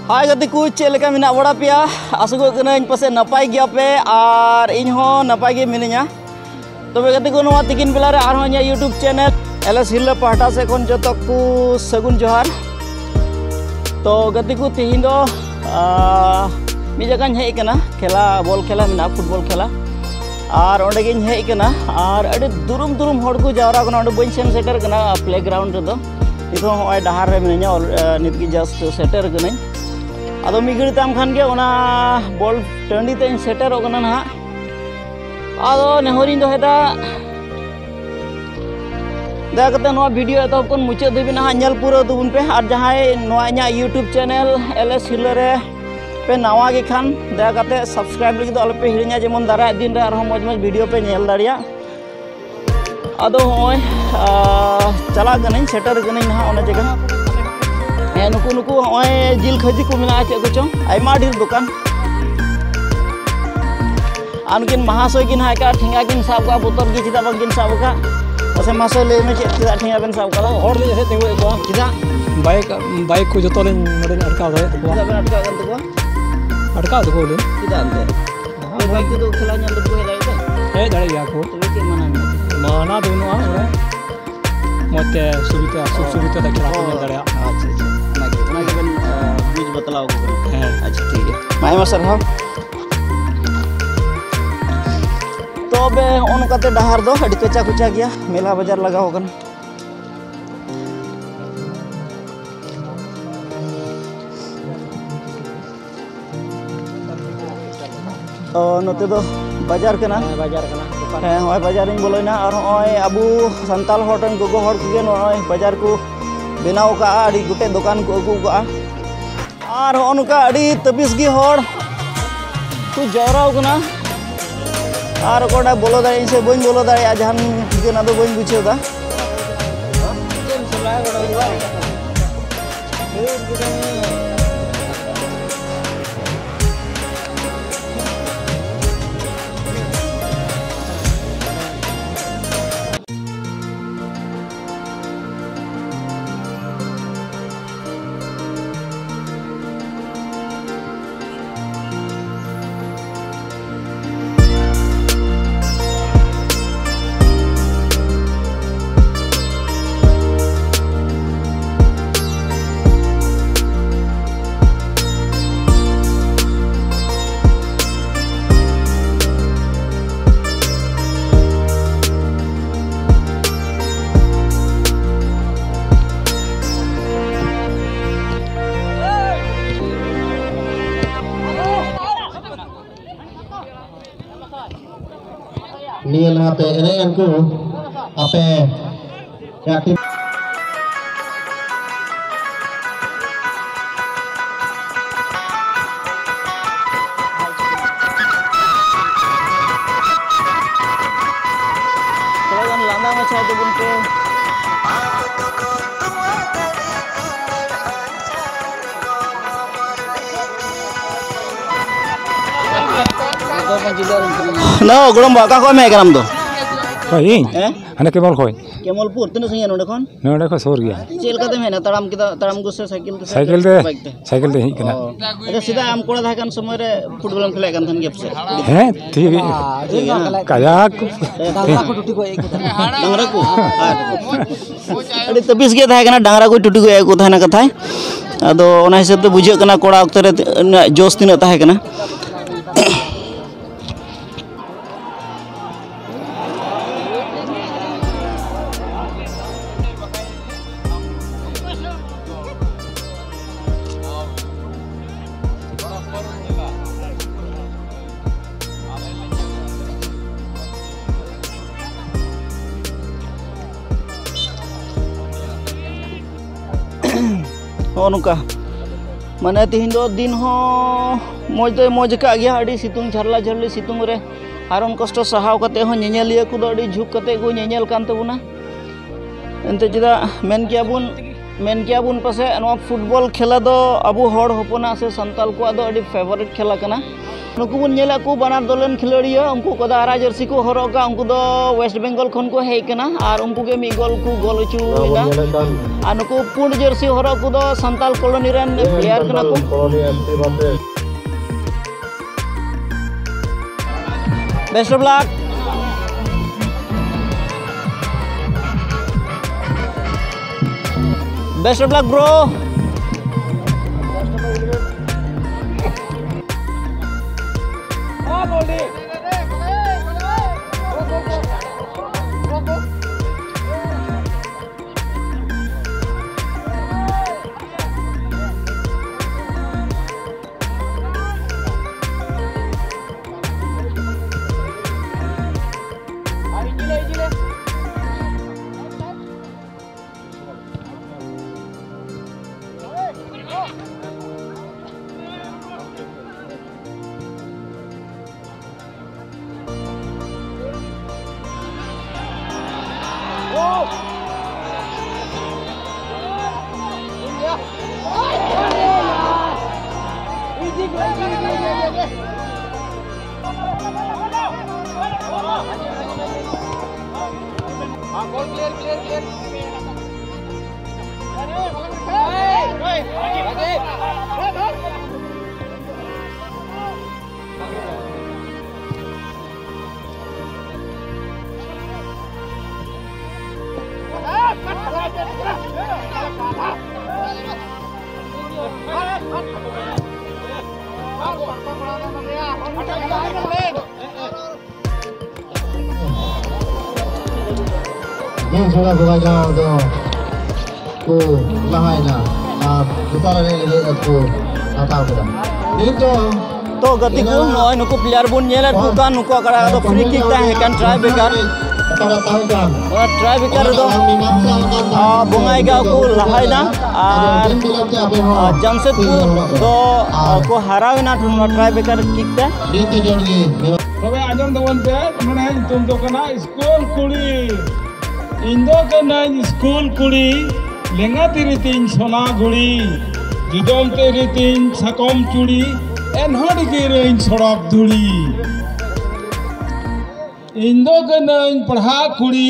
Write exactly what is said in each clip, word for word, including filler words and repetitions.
ᱦᱟᱭ ᱜᱟᱛᱮ ᱠᱚ, ᱪᱮᱫ ᱞᱮᱠᱟ ᱢᱮᱱᱟᱜ ᱵᱟᱲᱟ ᱯᱮᱭᱟ? ᱟᱥᱚᱜᱚᱜ ᱠᱟᱹᱱᱟᱹᱧ ᱯᱟᱥᱮᱡ ᱱᱟᱯᱟᱭ ᱜᱮᱭᱟ ᱯᱮ, ᱟᱨ ᱤᱧ ᱦᱚᱸ ᱱᱟᱯᱟᱭ ᱜᱮ ᱢᱤᱱᱟᱹᱧᱟ᱾ ᱛᱚᱵᱮ ᱜᱟᱛᱮ ᱠᱚ, ᱱᱚᱣᱟ ᱛᱤᱠᱤᱱ ᱵᱮᱞᱟ ᱨᱮ ᱟᱨᱦᱚᱸ ᱤᱧᱟᱹᱜ YouTube channel ᱮᱞ ᱮᱥ ᱦᱤᱨᱞᱟᱹ ᱯᱟᱦᱴᱟ ᱥᱮᱫ ᱠᱷᱚᱱ ᱡᱚᱛᱚ ᱠᱚ ᱥᱟᱹᱜᱩᱱ ᱡᱚᱦᱟᱨ᱾ ᱛᱚ ᱜᱟᱛᱮ ᱠᱚ, ᱛᱮᱦᱮᱧ ᱫᱚ, ᱟᱸ, ᱢᱤᱫ ᱡᱟᱭᱜᱟᱧ ᱦᱮᱡ ᱟᱠᱟᱱᱟ, ᱠᱷᱮᱞᱟ, ᱵᱚᱞ ᱠᱷᱮᱞᱟ ᱢᱮᱱᱟᱜᱼᱟ, ᱯᱷᱩᱴᱵᱚᱞ ᱠᱷᱮᱞᱟ, ᱟᱨ ᱚᱸᱰᱮ ᱜᱤᱧ ᱦᱮᱡ ᱟᱠᱟᱱᱟ᱾ ᱟᱨ ᱟᱹᱰᱤ ᱫᱩᱨᱩᱢ ᱫᱩᱨᱩᱢ ᱦᱚᱲ ᱠᱚ ᱡᱟᱣᱨᱟ ᱠᱟᱱᱟ, ᱚᱸᱰᱮ ᱵᱟᱹᱧ ᱥᱮᱱ ᱥᱮᱴᱮᱨ ᱠᱟᱱᱟ, playground ᱨᱮᱫᱚ᱾ ᱱᱤᱛᱚᱜ ᱦᱚᱸᱜᱼᱚᱭ ᱰᱟᱦᱟᱨ ᱨᱮ ᱢᱤᱱᱟᱹᱧᱟ, ᱚᱞ-, ᱮ, ᱱᱤᱛ ᱜᱮ just ᱥᱮᱴᱮᱨ ᱠᱟᱹᱱᱟᱹᱧ᱾ ᱟᱫᱚ ᱢᱤᱫ ᱜᱷᱟᱹᱲᱤ ᱛᱟᱭᱚᱢ ᱠᱷᱟᱱ ᱜᱮ ᱚᱱᱟ ᱵᱚᱞ ᱴᱟᱺᱰᱤ ᱛᱮᱧ ᱥᱮᱴᱮᱨᱚᱜ ᱠᱟᱱᱟ ᱱᱟᱦᱟᱜ᱾ ᱟᱫᱚ ᱱᱮᱦᱚᱨᱤᱧ ᱫᱚᱦᱚᱭᱮᱫᱟ, ᱫᱟᱭᱟ ᱠᱟᱛᱮ ᱱᱚᱣᱟ video ᱮᱛᱚᱦᱚᱵ ᱠᱷᱚᱱ ᱢᱩᱪᱟᱹᱫ ᱫᱷᱟᱹᱵᱤᱡ ᱱᱟᱦᱟᱜ ᱧᱮᱞ ᱯᱩᱨᱟᱹᱣ ᱛᱟᱵᱚᱱ ᱯᱮ᱾ ᱟᱨ ᱡᱟᱦᱟᱸᱭ ᱱᱚᱣᱟ ᱤᱧᱟᱹᱜ YouTube channel ᱮᱞ ᱮᱥ ᱦᱤᱨᱞᱟᱹ ᱨᱮ ᱯᱮ ᱱᱟᱣᱟ ᱜᱮ ᱠᱷᱟᱱ, ᱫᱟᱭᱟ ᱠᱟᱛᱮ subscribe ᱞᱟᱹᱜᱤᱫ ᱫᱚ ᱟᱞᱚᱯᱮ ᱦᱤᱲᱤᱧᱟ, ᱡᱮᱢᱚᱱ ᱫᱟᱨᱟᱭ ᱫᱤᱱ ᱨᱮ ᱟᱨᱦᱚᱸ ᱢᱚᱡᱽ ᱢᱚᱡᱽ video ᱯᱮ ᱧᱮᱞ ᱫᱟᱲᱮᱭᱟᱜ᱾ ᱟᱫᱚ ᱦᱚᱸᱜᱼᱚᱭ, ᱟᱸ, ᱪᱟᱞᱟᱜ ᱠᱟᱹᱱᱟᱹᱧ, ᱥᱮᱴᱮᱨ ᱠᱟᱹᱱᱟᱹᱧ ᱱᱟᱦᱟᱜ ᱚᱱᱟ ᱡᱟᱭᱜᱟ᱾ ᱦᱮᱸ, ᱱᱩᱠᱩ, ᱱᱩᱠᱩ ᱦᱚᱸᱜᱼᱚᱭ ᱡᱤᱞ ᱠᱷᱟᱹᱡᱤ ᱠᱚ ᱢᱮᱱᱟᱜᱼᱟ, ᱪᱮᱫ ᱠᱚᱪᱚᱝ, ᱟᱭᱢᱟ ᱰᱷᱮᱨ ᱫᱚᱠᱟᱱ᱾ ᱟᱨ ᱱᱩᱠᱤᱱ ᱢᱟᱦᱟᱥᱚᱭ ᱠᱤᱱ ᱦᱟᱸᱜ ᱮᱠᱟ ᱴᱷᱮᱸᱜᱟ ᱠᱤᱱ ᱥᱟᱵ ᱠᱟᱜᱼᱟ, ᱵᱚᱛᱚᱨ ᱜᱮ, ᱪᱮᱫᱟᱜ ᱵᱟᱝᱠᱤᱱ ᱥᱟᱵ ᱟᱠᱟᱫ? ᱢᱟᱥᱮ ᱢᱟᱦᱟᱥᱚᱭ, ᱞᱟᱹᱭ ᱢᱮ, ᱪᱮᱫ, ᱪᱮᱫᱟᱜ ᱴᱷᱮᱸᱜᱟ ᱵᱮᱱ ᱥᱟᱵ ᱠᱟᱫᱟ? ᱦᱚᱲ ᱞᱤᱧ ᱦᱮᱡ ᱛᱤᱸᱜᱩᱭᱮᱫ ᱠᱚᱣᱟ᱾ ᱪᱮᱫᱟᱜ? ᱵᱟᱭᱤᱠ, ᱵᱟᱭᱤᱠ ᱠᱚ ᱡᱚᱛᱚ ᱞᱤᱧ ᱱᱚᱰᱮ ᱞᱤᱧ ᱟᱴᱠᱟᱣ ᱫᱚᱦᱚᱭᱮᱫ ᱛᱟᱠᱚᱣᱟ᱾ ᱪᱮᱫᱟᱜ ᱵᱮᱱ ᱟᱴᱠᱟᱣ ᱠᱟᱱ ᱛᱟᱠᱚᱣᱟ? ᱟᱴᱠᱟᱣ ᱛᱟᱠᱚᱣᱟ ᱞᱤᱧ᱾ ᱪᱮᱫᱟᱜ ᱮᱱᱛᱮ? ᱵᱟᱭᱤᱠ ᱛᱮᱫᱚ ᱠᱷᱮᱞᱟ ᱧᱮᱞ ᱫᱚᱠᱚ ᱦᱮᱡ ᱫᱟᱲᱮᱭᱟᱜ ᱜᱮᱭᱟ? ᱦᱮᱡ ᱫᱟᱲᱮᱭᱟᱜ ᱜᱮᱭᱟ ᱠᱚ᱾ ᱛᱚᱵᱮ ᱪᱮᱫ ᱢᱟᱱᱟ ᱢᱮᱱᱟᱜᱼᱟ? ᱢᱟᱱᱟ ᱫᱚ ᱵᱟᱹᱱᱩᱜᱼᱟ, ᱚᱱᱮ ᱢᱚᱡᱽ ᱛᱮ ᱥᱩᱵᱤᱫᱷᱟ, ᱥᱩᱠ ᱥᱩᱵᱤᱫᱷᱟ ᱛᱮ ᱠᱷᱮᱞᱟ ᱠᱚ ᱧᱮᱞ ᱫᱟᱲᱮᱭᱟᱜᱼᱟ᱾ ᱟᱪᱪᱷᱟ, ᱟᱪᱪᱷᱟ᱾ ᱚᱱᱟᱜᱮ, ᱚᱱᱟᱜᱮ ᱵᱮᱱ, ᱟᱸ, ᱵᱩᱡᱽ ᱵᱟᱛᱞᱟᱣ ᱟᱠᱚ ᱠᱟᱱᱟ᱾ ᱦᱮᱸ᱾ ᱟᱪᱪᱷᱟ, ᱴᱷᱤᱠ ᱜᱮᱭᱟ᱾ ᱢᱟ, ᱟᱭᱢᱟ ᱥᱟᱨᱦᱟᱣ᱾ ᱛᱚᱵᱮ ᱦᱚᱸᱜᱼᱚ ᱱᱚᱝᱠᱟᱛᱮ ᱰᱟᱦᱟᱨ ᱫᱚ ᱟᱹᱰᱤ ᱠᱟᱪᱟ ᱠᱚᱪᱟ ᱜᱮᱭᱟ, ᱢᱮᱞᱟ ᱵᱟᱡᱟᱨ ᱞᱟᱜᱟᱣ ᱟᱠᱟᱱᱟ᱾ ᱛᱚ ᱱᱚᱛᱮ ᱫᱚ ᱵᱟᱡᱟᱨ ᱠᱟᱱᱟ᱾ ᱦᱮᱸ, ᱵᱟᱡᱟᱨ ᱠᱟᱱᱟ, ᱫᱚᱠᱟᱱ᱾ ᱦᱮᱸ, ᱦᱚᱸᱜᱼᱚᱭ ᱵᱟᱡᱟᱨᱤᱧ ᱵᱚᱞᱚᱭᱮᱱᱟ᱾ ᱟᱨ ᱦᱚᱸᱜᱼᱚᱭ ᱟᱵᱚ ᱥᱟᱱᱛᱟᱲ ᱦᱚᱲ ᱨᱮᱱ ᱜᱚᱜᱚ ᱦᱚᱲ ᱠᱚᱜᱮ ᱱᱚᱜᱼᱚᱭ ᱵᱟᱡᱟᱨ ᱠᱚ ᱵᱮᱱᱟᱣ ᱠᱟᱜᱼᱟ, ᱟᱹᱰᱤ ᱜᱚᱴᱮᱡ ᱫᱚᱠᱟᱱ ᱠᱚ ᱟᱹᱜᱩ ᱠᱟᱜᱼᱟ᱾ ᱟᱨ ᱦᱚᱸᱜᱼᱚ ᱱᱚᱝᱠᱟ ᱟᱹᱰᱤ ᱛᱟᱹᱯᱤᱥ ᱜᱮ ᱦᱚᱲ ᱠᱚ ᱡᱟᱣᱨᱟᱣ ᱠᱟᱱᱟ᱾ ᱟᱨ ᱚᱠᱚᱭᱴᱟᱜ ᱵᱚᱞᱚ ᱫᱟᱲᱮᱭᱟᱜᱼᱟ ᱥᱮ ᱵᱟᱹᱧ ᱵᱚᱞᱚ ᱫᱟᱲᱮᱭᱟᱜᱼᱟ, ᱡᱟᱦᱟᱱ ᱴᱷᱤᱠᱟᱹᱱᱟ ᱫᱚ ᱵᱟᱹᱧ ᱵᱩᱡᱷᱟᱹᱣ ᱮᱫᱟ᱾ ᱱᱤᱭᱟᱹ ᱞᱟᱦᱟᱛᱮ ᱮᱱᱮᱡ ᱟᱱ ᱠᱚ ᱟᱯᱮ ᱠᱟᱹᱴᱤᱡ ᱛᱷᱚᱲᱟ ᱜᱟᱱ ᱞᱟᱸᱫᱟ ᱢᱟᱪᱷᱟ ᱛᱮᱵᱚᱱ ᱯᱮ᱾ ᱦᱮᱞᱳ, ᱜᱚᱲᱚᱢ ᱵᱟ, ᱚᱠᱟ ᱠᱷᱚᱱ ᱮᱢ ᱦᱮᱡ ᱟᱠᱟᱱᱟ ᱟᱢ ᱫᱚ? ᱚᱠᱚᱭ, ᱤᱧ? ᱦᱮᱸ? ᱦᱟᱱᱮ ᱠᱮᱢᱚᱞ ᱠᱷᱚᱱ᱾ ᱠᱮᱢᱚᱞᱯᱩᱨ, ᱛᱤᱱᱟᱹᱜ ᱥᱟᱺᱜᱤᱧᱟ ᱱᱚᱰᱮ ᱠᱷᱚᱱ? ᱱᱚᱰᱮ ᱠᱷᱚᱱ ᱥᱩᱨ ᱜᱮᱭᱟ᱾ ᱪᱮᱫ ᱞᱮᱠᱟᱛᱮᱢ ᱦᱮᱡ ᱮᱱᱟ? ᱛᱟᱲᱟᱢ ᱠᱮᱫᱟ, ᱛᱟᱲᱟᱢ ᱠᱚ ᱥᱮ ᱥᱟᱭᱠᱮᱞ ᱛᱮ ᱥᱮ ᱥᱟᱭᱠᱮᱞ ᱛᱮ᱾ ᱵᱟᱭᱤᱠ ᱛᱮ? ᱥᱟᱭᱠᱮᱞ ᱛᱮ ᱦᱮᱡ ᱠᱟᱱᱟ᱾ ᱚ᱾ ᱟᱪᱪᱷᱟ, ᱥᱮᱫᱟᱭ ᱟᱢ ᱠᱚᱲᱟ ᱛᱟᱦᱮᱸ ᱠᱟᱱ ᱥᱚᱢᱚᱭ ᱨᱮ ᱯᱷᱩᱴᱵᱚᱞ ᱮᱢ ᱠᱷᱮᱞ ᱠᱟᱱ ᱛᱟᱦᱮᱸᱱ ᱜᱮᱭᱟ ᱯᱟᱥᱮᱡ? ᱦᱮᱸ, ᱴᱷᱤᱠ ᱜᱮᱭᱟ᱾ ᱴᱷᱤᱠ ᱜᱮᱭᱟ᱾ ᱠᱟᱡᱟᱠ᱾ ᱰᱟᱝᱨᱟ ᱠᱚ ᱴᱩᱴᱤ ᱠᱚ ᱮᱡ ᱠᱚ ᱛᱟᱦᱮᱸᱱᱟ᱾ ᱰᱟᱝᱨᱟ ᱠᱚ? ᱟᱨ ᱟᱹᱰᱤ ᱛᱟᱹᱵᱤᱥ ᱜᱮ ᱛᱟᱦᱮᱸ ᱠᱟᱱᱟ, ᱰᱟᱝᱨᱟ ᱠᱚ ᱴᱩᱴᱤ ᱠᱚ ᱮᱡ ᱠᱚ ᱛᱟᱦᱮᱸᱱᱟ ᱠᱟᱛᱷᱟᱭ᱾ ᱟᱫᱚ ᱚᱱᱟ ᱦᱤᱥᱟᱹᱵ ᱛᱮ ᱵᱩᱡᱷᱟᱹᱜ ᱠᱟᱱᱟ ᱠᱚᱲᱟ ᱚᱠᱛᱮ ᱨᱮ ᱩᱱᱟᱹᱜ ᱡᱳᱥ ᱛᱤᱱᱟᱹᱜ ᱛᱟᱦᱮᱸ ᱠᱟᱱᱟ᱾ ᱱᱚᱜᱼᱚ ᱱᱚᱝᱠᱟ᱾ ᱢᱟᱱᱮ ᱛᱮᱦᱮᱧ ᱫᱚ ᱫᱤᱱ ᱦᱚᱸ ᱢᱚᱡᱽ ᱫᱚᱭ ᱢᱚᱡᱽ ᱟᱠᱟᱫ ᱜᱮᱭᱟ, ᱟᱹᱰᱤ ᱥᱤᱛᱩᱝ, ᱡᱷᱟᱨᱞᱟ ᱡᱷᱟᱹᱨᱞᱤ ᱥᱤᱛᱩᱝ ᱨᱮ ᱦᱟᱨᱚᱱ ᱠᱚᱥᱴᱚ ᱥᱟᱦᱟᱣ ᱠᱟᱛᱮ ᱦᱚᱸ ᱧᱮᱧᱮᱞᱤᱭᱟᱹ ᱠᱚᱫᱚ ᱟᱹᱰᱤ ᱡᱷᱩᱠ ᱠᱟᱛᱮ ᱠᱚ ᱧᱮᱧᱮᱞ ᱠᱟᱱ ᱛᱟᱵᱚᱱᱟ᱾ ᱮᱱᱛᱮ ᱪᱮᱫᱟᱜ ᱢᱮᱱ ᱠᱮᱭᱟ ᱵᱚᱱ, ᱢᱮᱱ ᱠᱮᱭᱟ ᱵᱚᱱ ᱯᱟᱥᱮᱡ ᱱᱚᱣᱟ ᱯᱷᱩᱴᱵᱚᱞ ᱠᱷᱮᱞᱟ ᱫᱚ ᱟᱵᱚ ᱦᱚᱲ ᱦᱚᱯᱚᱱᱟᱜ ᱥᱮ ᱥᱟᱱᱛᱟᱞ ᱠᱚᱣᱟᱜ ᱫᱚ ᱟᱹᱰᱤ ᱯᱷᱮᱵᱟᱨᱤᱴ ᱠᱷᱮᱞᱟ ᱠᱟᱱᱟ᱾ ᱱᱩᱠᱩ ᱵᱚᱱ ᱧᱮᱞᱮᱫ ᱠᱚ ᱵᱟᱱᱟᱨ ᱫᱚᱞ ᱨᱮᱱ ᱠᱷᱤᱞᱟᱹᱲᱤᱭᱟᱹ, ᱩᱱᱠᱩ ᱠᱚᱫᱚ ᱟᱨᱟᱜ ᱡᱟᱹᱨᱥᱤ ᱠᱚ ᱦᱚᱨᱚᱜ ᱟᱠᱟᱫ, ᱩᱱᱠᱩ ᱫᱚ ᱣᱮᱥᱴ ᱵᱮᱝᱜᱚᱞ ᱠᱷᱚᱱ ᱠᱚ ᱦᱮᱡ ᱠᱟᱱᱟ ᱟᱨ ᱩᱱᱠᱩ ᱜᱮ ᱢᱤᱫ ᱜᱳᱞ ᱠᱚ ᱜᱳᱞ ᱦᱚᱪᱚᱭᱮᱱᱟ᱾ ᱟᱨ ᱱᱩᱠᱩ ᱯᱩᱸᱰ ᱡᱟᱹᱨᱥᱤ ᱦᱚᱨᱚᱜ ᱠᱚᱫᱚ ᱥᱟᱱᱛᱟᱞ ᱠᱚᱞᱳᱱᱤ ᱨᱮᱱ ᱯᱞᱮᱭᱟᱨ ᱠᱟᱱᱟ ᱠᱚ᱾ Best of luck. Best of luck, bro. ᱢᱤᱫ ᱡᱷᱚᱲᱟ ᱵᱚᱸᱜᱟ ᱡᱟᱶᱟᱭ ᱫᱚ ᱠᱚ ᱞᱟᱦᱟᱭᱮᱱᱟ ᱟᱨ ᱫᱚᱥᱟᱨ ᱮᱱᱮᱡ ᱞᱟᱹᱜᱤᱫ ᱠᱚ ᱦᱟᱛᱟᱣ ᱠᱮᱫᱟ᱾ ᱱᱤᱛ ᱫᱚ ᱛᱚ ᱜᱟᱛᱮ ᱠᱚ, ᱱᱚᱜᱼᱚᱭ ᱱᱩᱠᱩ ᱯᱞᱮᱭᱟᱨ ᱵᱚᱱ ᱧᱮᱞᱮᱫ ᱠᱚ ᱠᱟᱱ, ᱱᱩᱠᱩ ᱟᱠᱟᱲᱟ ᱫᱚ ᱯᱷᱨᱤ ᱠᱤᱠ ᱛᱟᱦᱮᱸ ᱠᱟᱱ, ᱴᱨᱟᱭ ᱵᱨᱮᱠᱟᱨ᱾ ᱚᱱᱟ ᱴᱨᱟᱭ ᱵᱨᱮᱠᱟᱨ ᱨᱮᱫᱚ, ᱟ, ᱵᱚᱸᱜᱟᱭ ᱜᱟᱶ ᱠᱚ ᱞᱟᱦᱟᱭᱮᱱᱟ ᱟᱨ, ᱟ, ᱡᱟᱢᱥᱮᱫᱽᱯᱩᱨ ᱫᱚ, ᱟ, ᱠᱚ ᱦᱟᱨᱟᱣᱮᱱᱟ ᱱᱚᱣᱟ ᱴᱨᱟᱭ ᱵᱨᱮᱠᱟᱨ ᱠᱤᱠ ᱛᱮ᱾ ᱛᱚᱵᱮ ᱟᱸᱡᱚᱢ ᱛᱟᱵᱚᱱ ᱯᱮ, ᱱᱚᱰᱮ ᱧᱩᱛᱩᱢ ᱫᱚ ᱠᱟᱱᱟ ᱥᱠᱩᱞ ᱠᱩᱲᱤ᱾ ᱤᱧ ᱫᱚ ᱠᱟᱹᱱᱟᱹᱧ ᱥᱠᱩᱞ ᱠᱩᱲᱤ, ᱞᱮᱸᱜᱟ ᱛᱤ ᱨᱮᱛᱤᱧ ᱥᱚᱱᱟ ᱜᱷᱩᱲᱤ, ᱡᱚᱡᱚᱢ ᱛᱤ ᱨᱮᱛᱤᱧ ᱥᱟᱠᱚᱢ ᱪᱩᱲᱤ, ᱮᱱᱦᱚᱸ ᱰᱤᱜᱤᱨᱟᱹᱧ ᱥᱚᱲᱚᱠ ᱫᱷᱩᱲᱤ᱾ ᱤᱧ ᱫᱚ ᱠᱟᱹᱱᱟᱹᱧ ᱯᱟᱲᱦᱟᱜ ᱠᱩᱲᱤ,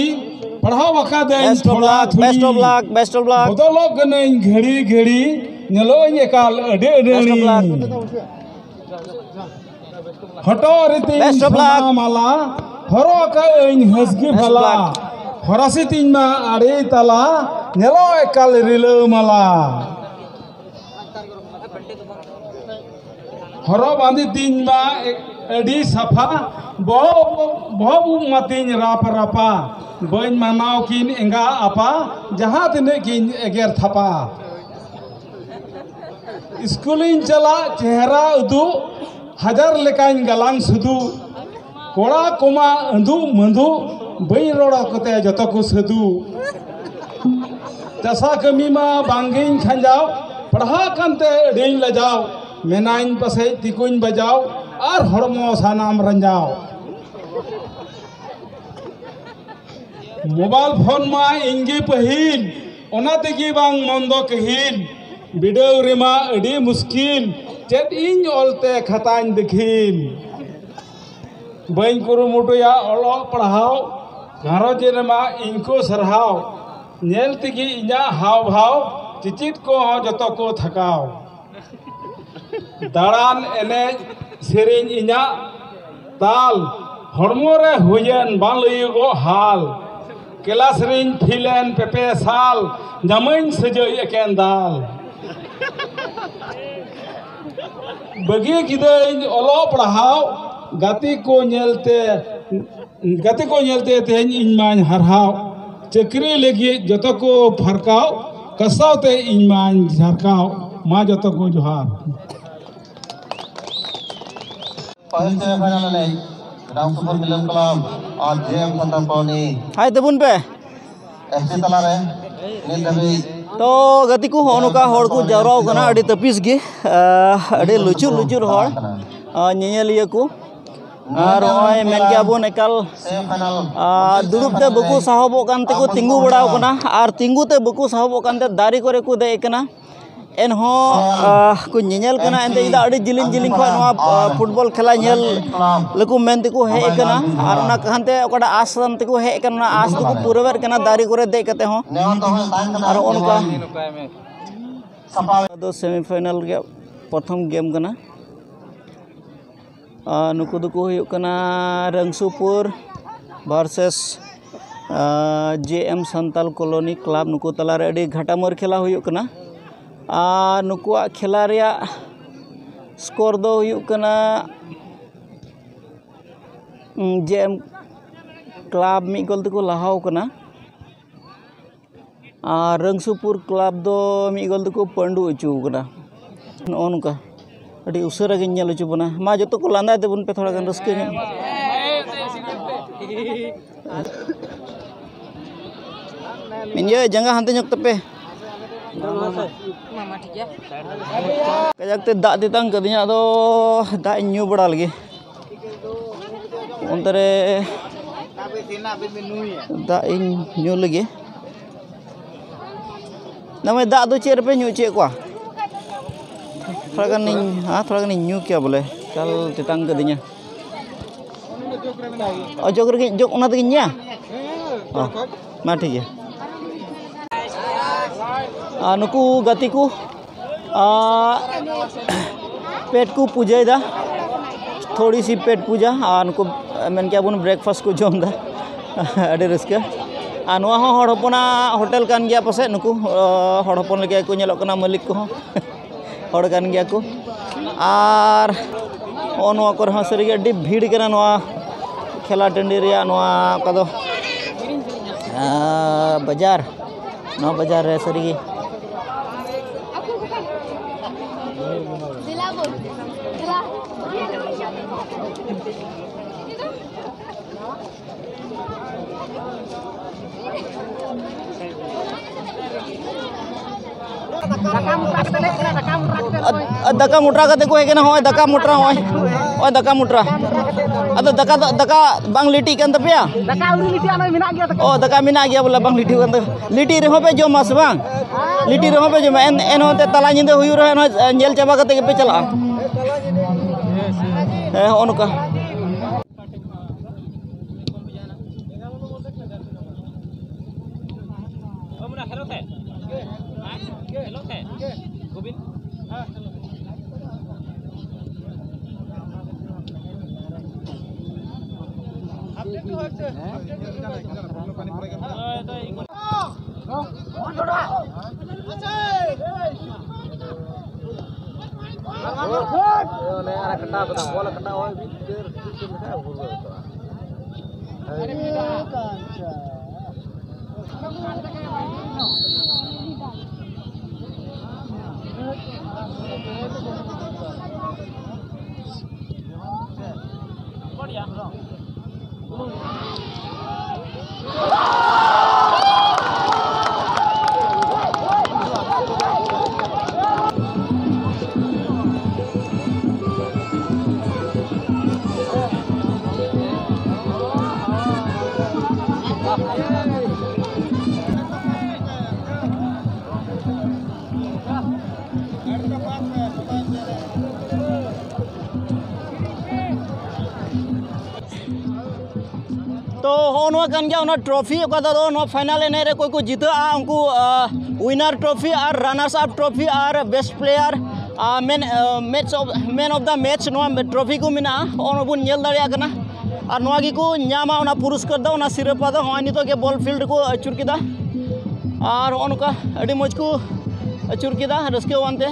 ᱯᱟᱲᱦᱟᱣ ᱟᱠᱟᱫᱟᱹᱧ best of ᱛᱷᱚᱲᱟ luck, best of ᱛᱷᱩᱲᱤ᱾ Luck, best of luck. ᱵᱚᱫᱚᱞᱚᱜ ᱠᱟᱹᱱᱟᱹᱧ ᱜᱷᱟᱹᱲᱤ ᱜᱷᱟᱹᱲᱤ, ᱧᱮᱞᱚᱜ ᱟᱹᱧ ᱮᱠᱟᱞ ᱟᱹᱰᱤ best of luck. ᱟᱹᱰᱤ᱾ ᱦᱚᱴᱚᱜ ᱨᱮᱛᱤᱧ best of luck. ᱥᱚᱱᱟ ᱢᱟᱞᱟ, ᱦᱚᱨᱚᱜ ᱟᱠᱟᱫ ᱟᱹᱧ ᱦᱟᱹᱥᱜᱤ best of ᱵᱷᱟᱞᱟ᱾ Luck. ᱦᱚᱨᱟᱥᱤ ᱛᱤᱧ ᱢᱟ ᱟᱲᱮ ᱛᱟᱞᱟ, ᱧᱮᱞᱚᱜ ᱮᱠᱟᱞ ᱨᱤᱞᱟᱹ ᱢᱟᱞᱟ᱾ ᱦᱚᱨᱚᱜ ᱵᱟᱸᱫᱮ ᱛᱤᱧ ᱢᱟ ᱟᱹᱰᱤ ᱥᱟᱯᱷᱟ, ᱵᱚᱦᱚᱜ, ᱵᱚᱦᱚᱜ ᱩᱵ ᱢᱟᱛᱤᱧ ᱨᱟᱯ ᱨᱟᱯᱟ᱾ ᱵᱟᱹᱧ ᱢᱟᱱᱟᱣ ᱠᱤᱱ ᱮᱸᱜᱟ ᱟᱯᱟ, ᱡᱟᱦᱟᱸ ᱛᱤᱱᱟᱹᱜ ᱠᱤᱱ ᱮᱜᱮᱨ ᱛᱷᱟᱯᱟ᱾ ᱥᱠᱩᱞᱤᱧ ᱪᱟᱞᱟᱜ ᱪᱮᱦᱨᱟ ᱩᱫᱩᱜ, ᱦᱟᱡᱟᱨ ᱞᱮᱠᱟᱧ ᱜᱟᱞᱟᱝ ᱥᱩᱫᱩᱜ᱾ ᱠᱚᱲᱟ ᱠᱚᱢᱟ ᱟᱹᱫᱩᱜ ᱢᱟᱹᱫᱩᱜ, ᱵᱟᱹᱧ ᱨᱚᱲ ᱟᱠᱚᱛᱮ ᱡᱚᱛᱚ ᱠᱚ ᱥᱟᱹᱫᱩᱜ᱾ ᱪᱟᱥᱟ ᱠᱟᱹᱢᱤ ᱢᱟ ᱵᱟᱝᱜᱤᱧ ᱠᱷᱟᱸᱡᱟᱣ, ᱯᱟᱲᱦᱟᱜ ᱠᱟᱱᱛᱮ ᱟᱹᱰᱤᱧ ᱞᱟᱡᱟᱣ᱾ ᱢᱮᱱᱟᱧ ᱯᱟᱥᱮᱡ ᱛᱤᱠᱩᱧ ᱵᱟᱡᱟᱣ, ᱟᱨ ᱦᱚᱲᱢᱚ ᱥᱟᱱᱟᱢ ᱨᱟᱸᱡᱟᱣ᱾ ᱢᱳᱵᱟᱭᱤᱞ ᱯᱷᱳᱱ ᱢᱟ ᱤᱧᱜᱮ ᱯᱟᱹᱦᱤᱞ, ᱚᱱᱟ ᱛᱮᱜᱮ ᱵᱟᱝ ᱢᱚᱱᱫᱚ ᱠᱟᱹᱦᱤᱞ᱾ ᱵᱤᱰᱟᱹᱣ ᱨᱮᱢᱟ ᱟᱹᱰᱤ ᱢᱩᱥᱠᱤᱞ, ᱪᱮᱫ ᱤᱧ ᱚᱞᱛᱮ ᱠᱷᱟᱛᱟᱧ ᱫᱟᱹᱠᱷᱤᱞ᱾ ᱵᱟᱹᱧ ᱠᱩᱨᱩᱢᱩᱴᱩᱭᱟ ᱚᱞᱚᱜ ᱯᱟᱲᱦᱟᱣ, ᱜᱷᱟᱨᱚᱸᱡᱽ ᱨᱮᱢᱟ ᱤᱧ ᱠᱚ ᱥᱟᱨᱦᱟᱣ, ᱧᱮᱞ ᱛᱮᱜᱮ ᱤᱧᱟᱹᱜ ᱦᱟᱣ ᱵᱷᱟᱣ, ᱪᱤᱪᱤᱫ ᱠᱚᱦᱚᱸ ᱡᱚᱛᱚ ᱠᱚ ᱛᱷᱟᱠᱟᱣ᱾ ᱫᱟᱬᱟᱱ ᱮᱱᱮᱡ ᱥᱮᱨᱮᱧ ᱤᱧᱟᱹᱜ ᱛᱟᱞ, ᱦᱚᱲᱢᱚ ᱨᱮ ᱦᱩᱭᱮᱱ ᱵᱟᱝ ᱞᱟᱹᱭᱚᱜᱚᱜ ᱦᱟᱞ᱾ ᱠᱮᱞᱟᱥ ᱨᱤᱧ ᱯᱷᱤᱞ ᱮᱱ ᱯᱮᱯᱮ ᱥᱟᱞ, ᱧᱟᱢᱟᱹᱧ ᱥᱟᱹᱡᱟᱹᱭ ᱮᱠᱮᱱ ᱫᱟᱞ᱾ ᱵᱟᱹᱜᱤ ᱠᱤᱫᱟᱹᱧ ᱚᱞᱚᱜ ᱯᱟᱲᱦᱟᱣ, ᱜᱟᱛᱮ ᱠᱚ ᱧᱮᱞᱛᱮ, ᱜᱟᱛᱮ ᱠᱚ ᱧᱮᱞᱛᱮ ᱛᱮᱦᱮᱧ ᱤᱧ ᱢᱟᱧ ᱦᱟᱨᱦᱟᱣ᱾ ᱪᱟᱹᱠᱨᱤ ᱞᱟᱹᱜᱤᱫ ᱡᱚᱛᱚ ᱠᱚ ᱯᱷᱟᱨᱠᱟᱣ, ᱠᱟᱥᱟᱣ ᱛᱮ ᱤᱧ ᱢᱟᱧ ᱡᱷᱟᱨᱠᱟᱣ᱾ ᱢᱟ ᱡᱚᱛᱚ ᱠᱚ ᱡᱚᱦᱟᱨ᱾ ᱯᱟᱹᱦᱤᱞ ᱥᱮᱢᱤᱯᱷᱟᱭᱱᱟᱞ ᱮᱱᱮᱡ ᱨᱟᱢᱥᱩᱯᱩᱨ ᱢᱤᱞᱚᱱ ᱠᱞᱟᱵᱽ ᱟᱨ ᱡᱮ ᱮᱢ ᱥᱟᱱᱛᱟᱲ ᱠᱚᱞᱚᱱᱤ ᱦᱟᱭ ᱛᱟᱵᱚᱱ ᱯᱮ᱾ ᱮᱯᱷ ᱥᱤ ᱛᱟᱞᱟᱨᱮ ᱱᱤᱛ ᱫᱷᱟᱹᱵᱤᱡ ᱛᱚ ᱜᱟᱛᱮ ᱠᱚ, ᱦᱚᱸᱜᱼᱚ ᱱᱚᱝᱠᱟ ᱦᱚᱲ ᱠᱚ ᱡᱟᱣᱨᱟᱣ ᱠᱟᱱᱟ, ᱟᱹᱰᱤ ᱛᱟᱹᱯᱤᱥ ᱜᱮ, ᱟᱸ, ᱟᱹᱰᱤ ᱞᱩᱪᱩᱨ ᱞᱩᱪᱩᱨ ᱦᱚᱲ, ᱟᱸ, ᱧᱮᱧᱮᱞᱤᱭᱟᱹ ᱠᱚ᱾ ᱟᱨ ᱱᱚᱜᱼᱚᱭ ᱢᱮᱱ ᱠᱮᱜᱼᱟ ᱵᱚᱱ ᱮᱠᱟᱞ, ᱟᱸ, ᱫᱩᱲᱩᱵ ᱛᱮ ᱵᱟᱠᱚ ᱥᱟᱦᱚᱵᱚᱜ ᱠᱟᱱ ᱛᱮᱠᱚ ᱛᱤᱸᱜᱩ ᱵᱟᱲᱟᱣ ᱠᱟᱱᱟ, ᱟᱨ ᱛᱤᱸᱜᱩ ᱛᱮ ᱵᱟᱠᱚ ᱥᱟᱦᱚᱵᱚᱜ ᱠᱟᱱ ᱛᱮ ᱫᱟᱨᱮ ᱠᱚᱨᱮ ᱠᱚ ᱫᱮᱡ ᱠᱟᱱᱟ᱾ ᱮᱱᱦᱚᱸ, ᱟᱸ, ᱠᱚ ᱧᱮᱧᱮᱞ ᱠᱟᱱᱟ᱾ ᱮᱱᱛᱮ ᱪᱮᱫᱟᱜ ᱟᱹᱰᱤ ᱡᱤᱞᱤᱧ ᱡᱤᱞᱤᱧ ᱠᱷᱚᱱ ᱱᱚᱣᱟ, ᱟᱸ, ᱯᱷᱩᱴᱵᱚᱞ ᱠᱷᱮᱞᱟ ᱧᱮᱞ ᱞᱟᱹᱜᱤᱫ ᱢᱮᱱ ᱛᱮᱠᱚ ᱦᱮᱡ ᱟᱠᱟᱱᱟ, ᱟᱨ ᱚᱱᱟ ᱠᱟᱱᱛᱮ ᱚᱠᱟᱴᱟᱜ ᱟᱥ ᱟᱱ ᱛᱮᱠᱚ ᱦᱮᱡ ᱟᱠᱟᱱᱟ, ᱚᱱᱟ ᱟᱥ ᱫᱚᱠᱚ ᱯᱩᱨᱟᱹᱣᱮᱫ ᱠᱟᱱᱟ ᱫᱟᱨᱮ ᱠᱚᱨᱮ ᱫᱮᱡ ᱠᱟᱛᱮ ᱦᱚᱸ᱾ ᱟᱨ ᱱᱚᱜᱼᱚ ᱱᱚᱝᱠᱟ ᱫᱚ ᱥᱮᱢᱤᱯᱷᱟᱭᱱᱟᱞ ᱨᱮᱭᱟᱜ ᱯᱨᱚᱛᱷᱚᱢ ᱜᱮᱢ ᱠᱟᱱᱟ᱾ ᱟᱨ ᱱᱩᱠᱩ ᱫᱚᱠᱚ ᱦᱩᱭᱩᱜ ᱠᱟᱱᱟ ᱨᱟᱹᱝᱥᱩᱯᱩᱨ ᱵᱷᱟᱨᱥᱮᱥ, ᱟᱨ, ᱡᱮ ᱮᱢ ᱥᱟᱱᱛᱟᱞ ᱠᱚᱞᱚᱱᱤ ᱠᱞᱟᱵᱽ᱾ ᱱᱩᱠᱩ ᱛᱟᱞᱟᱨᱮ ᱟᱹᱰᱤ ᱜᱷᱟᱴᱟᱢᱟᱹᱨ ᱠᱷᱮᱞᱟ ᱦᱩᱭᱩᱜ ᱠᱟᱱᱟ᱾ ᱟᱨ ᱱᱩᱠᱩᱣᱟᱜ ᱠᱷᱮᱞᱟ ᱨᱮᱭᱟᱜ ᱥᱠᱳᱨ ᱫᱚ ᱦᱩᱭᱩᱜ ᱠᱟᱱᱟ, ᱩᱸ, ᱡᱮ ᱮᱢ ᱠᱞᱟᱵᱽ ᱢᱤᱫ ᱜᱳᱞ ᱛᱮᱠᱚ ᱞᱟᱦᱟᱣ ᱠᱟᱱᱟ᱾ ᱟᱨ ᱨᱟᱹᱝᱥᱩᱯᱩᱨ ᱠᱞᱟᱵᱽ ᱫᱚ ᱢᱤᱫ ᱜᱳᱞ ᱛᱮᱠᱚ ᱯᱟᱹᱰᱩ ᱦᱚᱪᱚ ᱠᱟᱱᱟ᱾ ᱱᱚᱜᱼᱚ ᱱᱚᱝᱠᱟ ᱟᱹᱰᱤ ᱩᱥᱟᱹᱨᱟ ᱜᱤᱧ ᱧᱮᱞ ᱦᱚᱪᱚ ᱵᱚᱱᱟ᱾ ᱢᱟ, ᱡᱚᱛᱚ ᱠᱚ ᱞᱟᱸᱫᱟᱭ ᱛᱟᱵᱚᱱ ᱯᱮ, ᱛᱷᱚᱲᱟ ᱜᱟᱱ ᱨᱟᱹᱥᱠᱟᱹ ᱧᱚᱜ᱾ ᱤᱭᱟᱹ, ᱡᱟᱸᱜᱟ ᱦᱟᱱᱛᱮ ᱧᱚᱜ ᱛᱟᱯᱮ᱾ ᱠᱟᱡᱟᱠ ᱛᱮ ᱫᱟᱜ ᱛᱮᱛᱟᱝ ᱠᱟᱹᱫᱤᱧᱟ, ᱟᱫᱚ ᱫᱟᱜ ᱤᱧ ᱧᱩ ᱵᱟᱲᱟ ᱞᱮᱜᱮ᱾ ᱚᱱᱛᱮ ᱨᱮ ᱫᱟᱜ ᱤᱧ ᱧᱩ ᱞᱮᱜᱮ᱾ ᱱᱚᱜᱼᱚᱭ ᱫᱟᱜ ᱫᱚ ᱪᱮᱫ ᱨᱮᱯᱮ ᱧᱩ ᱦᱚᱪᱚᱭᱮᱫ ᱠᱚᱣᱟ? ᱛᱷᱚᱲᱟ ᱜᱟᱱᱤᱧ, ᱦᱮᱸ, ᱛᱷᱚᱲᱟ ᱜᱟᱱᱤᱧ ᱧᱩ ᱠᱮᱭᱟ ᱵᱚᱞᱮ, ᱮᱠᱟᱞ ᱛᱮᱛᱟᱝ ᱠᱟᱹᱫᱤᱧᱟ᱾ ᱚ, ᱡᱚᱜᱽ ᱨᱮᱜᱮ, ᱡᱚᱜᱽ ᱚᱱᱟ ᱛᱮᱜᱮᱧ ᱧᱩᱭᱟ᱾ ᱦᱚᱸ, ᱢᱟ ᱴᱷᱤᱠ ᱜᱮᱭᱟ᱾ ᱟᱨ ᱱᱩᱠᱩ ᱜᱟᱛᱮ ᱠᱚ, ᱟᱨ ᱯᱮᱴ ᱠᱚ ᱯᱩᱡᱟᱹᱭᱮᱫᱟ, ᱛᱷᱚᱲᱤ ᱥᱤ ᱯᱮᱴ ᱯᱩᱡᱟ, ᱟᱨ ᱱᱩᱠᱩ ᱢᱮᱱ ᱠᱮᱭᱟ ᱵᱚᱱ ᱵᱨᱮᱠᱯᱷᱟᱥᱴ ᱠᱚ ᱡᱚᱢ ᱮᱫᱟ᱾ ᱟᱹᱰᱤ ᱨᱟᱹᱥᱠᱟᱹ᱾ ᱟᱨ ᱱᱚᱣᱟ ᱦᱚᱸ ᱦᱚᱲ ᱦᱚᱯᱚᱱᱟᱜ ᱦᱳᱴᱮᱞ ᱠᱟᱱ ᱜᱮᱭᱟ ᱯᱟᱥᱮᱡ, ᱱᱩᱠᱩ ᱦᱚᱲ ᱦᱚᱯᱚᱱ ᱞᱮᱠᱟ ᱜᱮᱠᱚ ᱧᱮᱞᱚᱜ ᱠᱟᱱᱟ ᱢᱟᱹᱞᱤᱠ ᱠᱚᱦᱚᱸ᱾ ᱦᱚᱲ ᱠᱟᱱ ᱜᱮᱭᱟ ᱠᱚ᱾ ᱟᱨ ᱦᱚᱸᱜᱼᱚ ᱱᱚᱣᱟ ᱠᱚᱨᱮ ᱦᱚᱸ ᱥᱟᱹᱨᱤᱜᱮ ᱟᱹᱰᱤ ᱵᱷᱤᱲ ᱠᱟᱱᱟ, ᱱᱚᱣᱟ ᱠᱷᱮᱞᱟ ᱴᱟᱺᱰᱤ ᱨᱮᱭᱟᱜ ᱱᱚᱣᱟ ᱚᱠᱟ ᱫᱚ, ᱟᱸ, ᱵᱟᱡᱟᱨ, ᱱᱚᱣᱟ ᱵᱟᱡᱟᱨ ᱨᱮ ᱥᱟᱹᱨᱤᱜᱮ᱾ ᱫᱟᱠᱟ ᱢᱚᱴᱨᱟ ᱠᱟᱛᱮ ᱠᱚ ᱦᱮᱡ ᱠᱟᱱᱟ, ᱦᱚᱸᱜᱼᱚᱭ ᱫᱟᱠᱟ ᱢᱚᱴᱨᱟ, ᱦᱚᱸᱜᱼᱚᱭ, ᱦᱚᱸᱜᱼᱚᱭ ᱫᱟᱠᱟ ᱢᱚᱴᱨᱟ᱾ ᱟᱫᱚ ᱫᱟᱠᱟ ᱫᱚ, ᱫᱟᱠᱟ ᱵᱟᱝ ᱞᱤᱴᱤᱜ ᱠᱟᱱ ᱛᱟᱯᱮᱭᱟ? ᱫᱟᱠᱟ ᱟᱹᱣᱨᱤ ᱞᱤᱴᱤᱜᱼᱟ, ᱱᱚᱜᱼᱚᱭ ᱢᱮᱱᱟᱜ ᱜᱮᱭᱟ ᱫᱟᱠᱟ᱾ ᱚ, ᱫᱟᱠᱟ ᱢᱮᱱᱟᱜ ᱜᱮᱭᱟ ᱵᱚᱞᱮ, ᱵᱟᱝ ᱞᱤᱴᱤᱜ ᱠᱟᱱ ᱛᱟᱯᱮᱭᱟ᱾ ᱞᱤᱴᱤᱜ ᱨᱮᱦᱚᱸ ᱯᱮ ᱡᱚᱢᱟ ᱥᱮ ᱵᱟᱝ? ᱞᱤᱴᱤᱜ ᱨᱮᱦᱚᱸ ᱯᱮ ᱡᱚᱢᱟ, ᱮᱱ, ᱮᱱᱦᱚᱸ ᱛᱮ ᱛᱟᱞᱟ ᱧᱤᱫᱟᱹ ᱦᱩᱭᱩᱜ ᱨᱮᱦᱚᱸ ᱮᱱᱦᱚᱸ, ᱮ, ᱧᱮᱞ ᱪᱟᱵᱟ ᱠᱟᱛᱮ ᱜᱮᱯᱮ ᱪᱟᱞᱟᱜᱼᱟ᱾ ᱦᱮᱸ, ᱦᱚᱸᱜᱼᱚ ᱱᱚᱝᱠᱟ᱾ ᱱᱚᱣᱟ ᱠᱟᱱ ᱜᱮᱭᱟ ᱚᱱᱟ ᱴᱨᱚᱯᱷᱤ, ᱚᱠᱟ ᱫᱚ ᱱᱚᱣᱟ ᱯᱷᱟᱭᱱᱟᱞ ᱮᱱᱮᱡ ᱨᱮ ᱚᱠᱚᱭ ᱠᱚ ᱡᱤᱛᱟᱹᱜᱼᱟ, ᱩᱱᱠᱩ ᱣᱤᱱᱟᱨ ᱴᱨᱚᱯᱷᱤ ᱟᱨ ᱨᱟᱱᱟᱨᱥ ᱟᱯ ᱴᱨᱚᱯᱷᱤ ᱟᱨ best player, man match man of the match, ᱱᱚᱣᱟ ᱴᱨᱚᱯᱷᱤ ᱠᱚ ᱢᱮᱱᱟᱜᱼᱟ, ᱚᱱᱟ ᱵᱚᱱ ᱧᱮᱞ ᱫᱟᱲᱮᱭᱟᱜ ᱠᱟᱱᱟ᱾ ᱟᱨ ᱱᱚᱣᱟ ᱜᱮᱠᱚ ᱧᱟᱢᱟ, ᱚᱱᱟ ᱯᱩᱨᱚᱥᱠᱟᱨ ᱫᱚ, ᱚᱱᱟ ᱥᱤᱨᱯᱟ ᱫᱚ᱾ ᱦᱚᱸᱜᱼᱚᱭ ᱱᱤᱛᱚᱜ ᱜᱮ ᱵᱚᱞ ᱯᱷᱤᱞᱰ ᱨᱮᱠᱚ ᱟᱹᱪᱩᱨ ᱠᱮᱫᱟ, ᱟᱨ ᱦᱚᱸᱜᱼᱚ ᱱᱚᱝᱠᱟ ᱟᱹᱰᱤ ᱢᱚᱡᱽ ᱠᱚ ᱟᱹᱪᱩᱨ ᱠᱮᱫᱟ ᱨᱟᱹᱥᱠᱟᱹᱣᱟᱱ ᱛᱮ᱾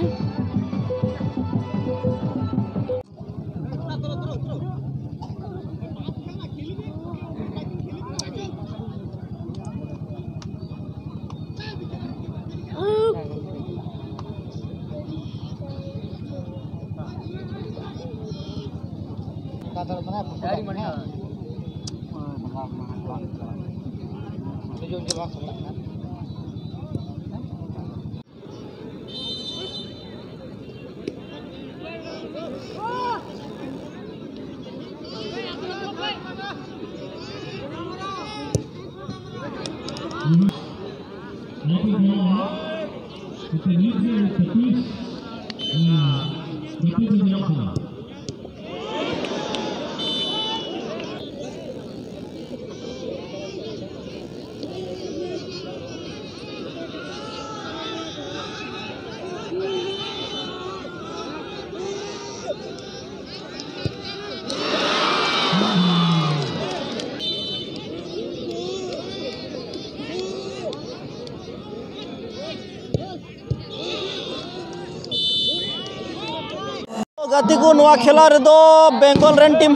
ᱜᱟᱛᱮ ᱠᱚ, ᱱᱚᱣᱟ ᱠᱷᱮᱞᱟ ᱨᱮᱫᱚ ᱵᱮᱝᱜᱚᱞ ᱨᱮᱱ ᱴᱤᱢ,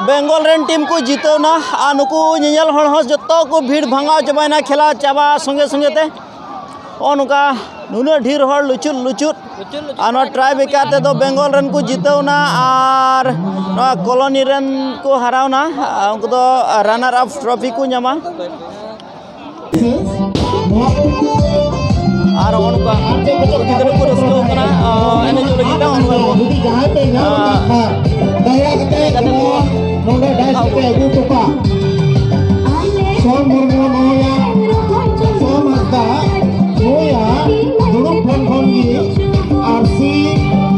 ᱵᱮᱝᱜᱚᱞ ᱨᱮᱱ ᱴᱤᱢ ᱠᱚ ᱡᱤᱛᱟᱹᱣ ᱱᱟ᱾ ᱟᱨ ᱱᱩᱠᱩ ᱧᱮᱧᱮᱞ ᱦᱚᱲ ᱦᱚᱸ ᱡᱚᱛᱚ ᱠᱚ ᱵᱷᱤᱲ ᱵᱷᱟᱸᱜᱟᱣ ᱪᱟᱵᱟᱭᱮᱱᱟ ᱠᱷᱮᱞᱟ ᱪᱟᱵᱟ ᱥᱚᱸᱜᱮ ᱥᱚᱸᱜᱮ ᱛᱮ᱾ ᱱᱚᱜᱼᱚ ᱱᱚᱝᱠᱟ ᱱᱩᱱᱟᱹᱜ ᱰᱷᱮᱨ ᱦᱚᱲ ᱞᱩᱪᱩᱫ ᱞᱩᱪᱩᱫ᱾ ᱟᱨ ᱱᱚᱣᱟ ᱴᱨᱟᱭ ᱵᱮᱠᱟᱨ ᱛᱮᱫᱚ ᱵᱮᱝᱜᱚᱞ ᱨᱮᱱ ᱠᱚ ᱡᱤᱛᱟᱹᱣ ᱱᱟ ᱟᱨ ᱱᱚᱣᱟ ᱠᱚᱞᱚᱱᱤ ᱨᱮᱱ ᱠᱚ ᱦᱟᱨᱟᱣ ᱱᱟ᱾ ᱩᱱᱠᱩ ᱫᱚ ᱨᱟᱱᱟᱨ ᱟᱯ ᱴᱨᱚᱯᱷᱤ ᱠᱚ ᱧᱟᱢᱟ᱾ ᱟᱨ ᱱᱚᱜᱼᱚ ᱱᱚᱝᱠᱟ ᱜᱤᱫᱽᱨᱟᱹ ᱠᱚ ᱨᱟᱹᱥᱠᱟᱹ ᱠᱟᱱᱟ, ᱟᱨ ᱮᱱᱮᱡᱚᱜ ᱞᱟᱹᱜᱤᱫ ᱛᱮ ᱚᱱᱠᱟ ᱠᱚ, ᱡᱩᱫᱤ ᱡᱟᱦᱟᱸᱭ ᱯᱮ ᱧᱟᱢ ᱟᱠᱟᱫ ᱠᱷᱟᱱ, ᱫᱟᱭᱟ ᱠᱟᱛᱮ ᱮᱱᱮᱡ ᱠᱟᱛᱮ ᱠᱚ ᱡᱮᱢᱚᱱ ᱱᱚᱰᱮ ᱰᱟᱭᱤᱥ ᱠᱟᱛᱮ ᱟᱹᱜᱩ ᱦᱚᱴᱚ ᱠᱟᱜ᱾ ᱥᱚᱢ ᱢᱩᱨᱢᱩ ᱱᱩᱭᱟ, ᱥᱚᱢ ᱦᱟᱸᱥᱫᱟ ᱱᱩᱭᱟ, ᱫᱩᱲᱩᱵ ᱴᱷᱮᱱ ᱠᱷᱚᱱ ᱜᱮ ᱟᱨᱥᱤ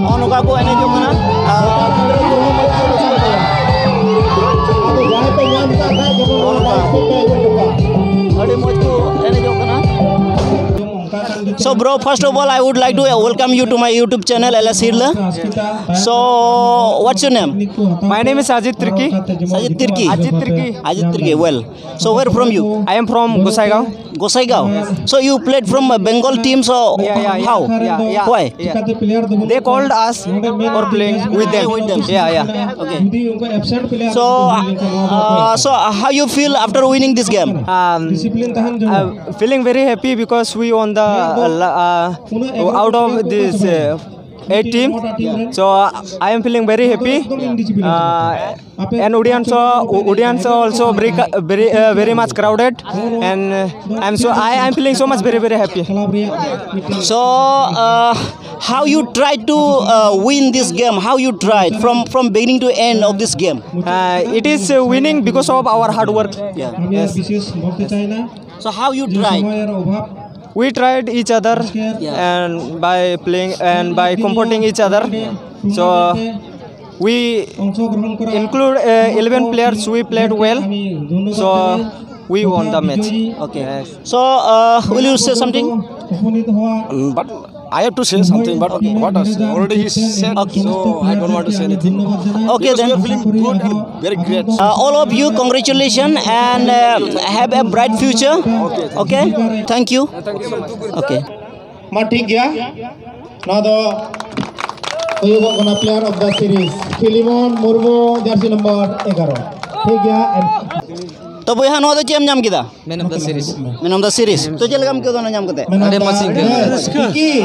ᱱᱚᱜᱼᱚ ᱱᱚᱝᱠᱟ ᱠᱚ ᱮᱱᱮᱡᱚᱜ ᱠᱟᱱᱟ᱾ ᱟᱨ ᱟᱫᱚ ᱡᱟᱦᱟᱸᱭ ᱯᱮ ᱧᱟᱢ ᱠᱟᱜ ᱠᱷᱟᱱ ᱡᱮᱢᱚᱱ So, bro, first of all, I would like to welcome you to my YouTube channel, L S Hirla. So, what's your name? My name is Ajit Tirki. Sajid Tirki. Ajit Tirki. Ajit Tirki. Well, so where from you? I am from Gosaigao. Gosaigao. So you played from a Bengal team. So yeah, yeah, yeah, how? Yeah, yeah, why? Yeah. They called us for playing with them. With them. Yeah, yeah. Okay. So, uh, so how you feel after winning this game? Um, I'm feeling very happy because we won the uh, la- uh, out of this uh, eight team. So uh, I am feeling very happy. Uh, and audience, uh, audience also very, very, uh, very much crowded, and uh, I'm so I am feeling so much very very happy. So, uh, how you try to uh, win this game? How you tried from from beginning to end of this game? Uh, it is uh, winning because of our hard work. Yeah. Yes. So how you tried? We tried each other, yeah, and by playing and by comforting each other. So we include uh, eleven players. We played well. So we won the match. Okay. Yes. So uh, will you say something? But I have to say something, but what else? Already he said, okay, so I don't want to say anything. Okay, then. We are feeling good and very great. Uh, all of you, congratulations and uh, have a bright future. Okay, thank you. Okay. ᱢᱟ ᱴᱷᱤᱠ ᱜᱮᱭᱟ᱾ ᱱᱚᱣᱟ ᱫᱚ ᱦᱩᱭᱩᱜᱚᱜ ᱠᱟᱱᱟ player of the series, ᱯᱷᱤᱞᱤᱢᱚᱱ Murmu, jersey number ᱮᱜᱟᱨᱚ᱾ ᱴᱷᱤᱠ ᱜᱮᱭᱟ᱾ ᱛᱚ ᱵᱚᱭᱦᱟ, ᱱᱚᱣᱟ ᱫᱚ ᱪᱮᱫ ᱮᱢ ᱧᱟᱢ ᱠᱮᱫᱟ? Man of the series. Man of the series. ᱛᱚ ᱪᱮᱫ ᱞᱮᱠᱟᱢ ᱟᱹᱭᱠᱟᱹᱣ ᱫᱟ ᱧᱟᱢ ᱠᱟᱛᱮ? ᱟᱹᱰᱤ ᱢᱚᱡᱽ ᱤᱧ ᱟᱹᱭᱠᱟᱹᱣ ᱠᱮᱫᱟ᱾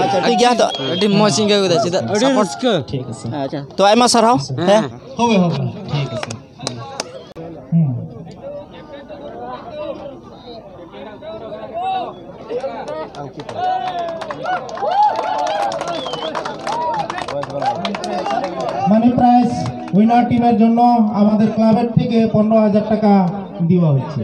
ᱟᱪᱪᱷᱟ, ᱴᱷᱤᱠ ᱜᱮᱭᱟ᱾ ᱛᱚ ᱟᱹᱰᱤ ᱢᱚᱡᱽ ᱤᱧ ᱟᱹᱭᱠᱟᱹᱣ ᱠᱮᱫᱟ᱾ ᱪᱮᱫᱟᱜ ᱥᱟᱯᱳᱨᱴ᱾ ᱟᱪᱪᱷᱟ, ᱛᱚ ᱟᱭᱢᱟ ᱥᱟᱨᱦᱟᱣ᱾ ᱦᱮᱸ᱾ ᱦᱳᱭ, ᱦᱳᱭ, ᱴᱷᱤᱠ ᱟᱪᱷᱮ᱾ ᱦᱩᱸ᱾ মানি প্রাইজ উইনার টিমের জন্য আমাদের ক্লাবের থেকে পনেরো হাজার টাকা দেওয়া হচ্ছে।